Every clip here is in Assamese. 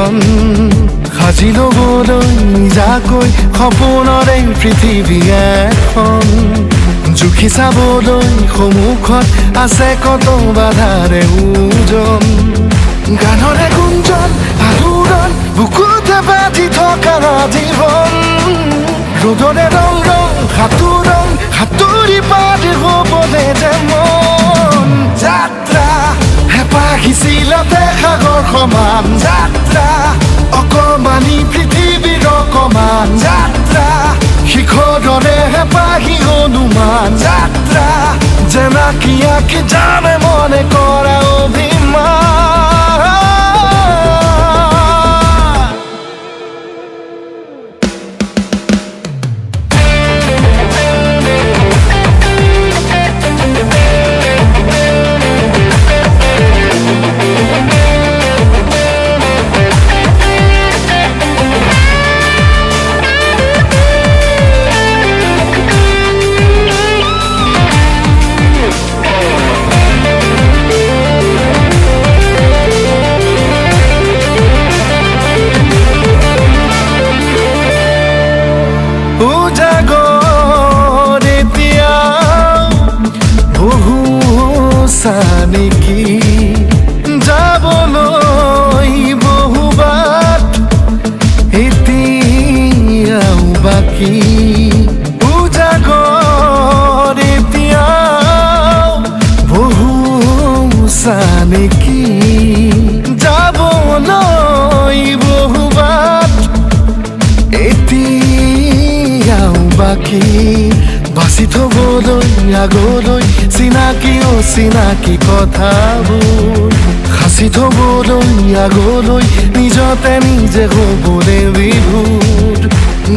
এখন সাজি ল'বলৈ নিজাকৈ সপোনৰে পৃথিৱী এখন জুখি চাবলৈ সন্মুখত আছে কত বাধাৰে ওজন গানৰে গুঞ্জন আলোড়ন বুকুতে বাজি থকা জীৱন ৰ'দৰে ৰং ৰং সাঁতোৰং সাঁতুৰি পাৰ হ'বলে যে মন যাত্ৰা হেঁপাহিছিলতে সাগৰ সমান যাত্ৰা অকমানি পৃথিৱীৰ অকমান যাত্ৰা শিখৰৰে হেঁপাহি অনুমান যাত্ৰা জেনাকি আঁকি জানে মনে কৰা অভিমান। উজাগৰ এতিয়া বহু চানেকি যাবলৈ বহু বাট এতিয়াও বাকী উজাগৰ এতিয়া বহু চানেকি যাবলৈ বহু বাট এতিয়াও বাকী বাচি থবলৈ আগলৈ চিনাকি অচিনাকি কথাবোৰ সাঁচি থবলৈ আগলৈ নিজতে নিজে হ'বলৈ বিভোৰ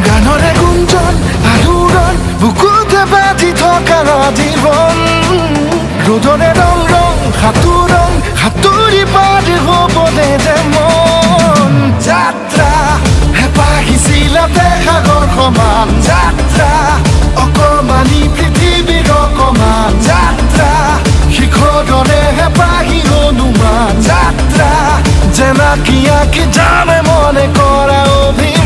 গানৰে গুঞ্জন আলোড়ন বুকুতে বাজি থকা জীৱন ৰ'দৰে ৰং ৰং সাঁতোৰং সাঁতুৰি পাৰ হ'বলে যে মন যাত্ৰা হেঁপাহিছিলতে সাগৰ সমান যাত্ৰা অকমানি পৃথিৱীৰ অকমান যাত্ৰা শিখৰৰে হেঁপাহি অনুমান যাত্ৰা জেনাকি আঁকি জানে মনে কৰা অভিমান।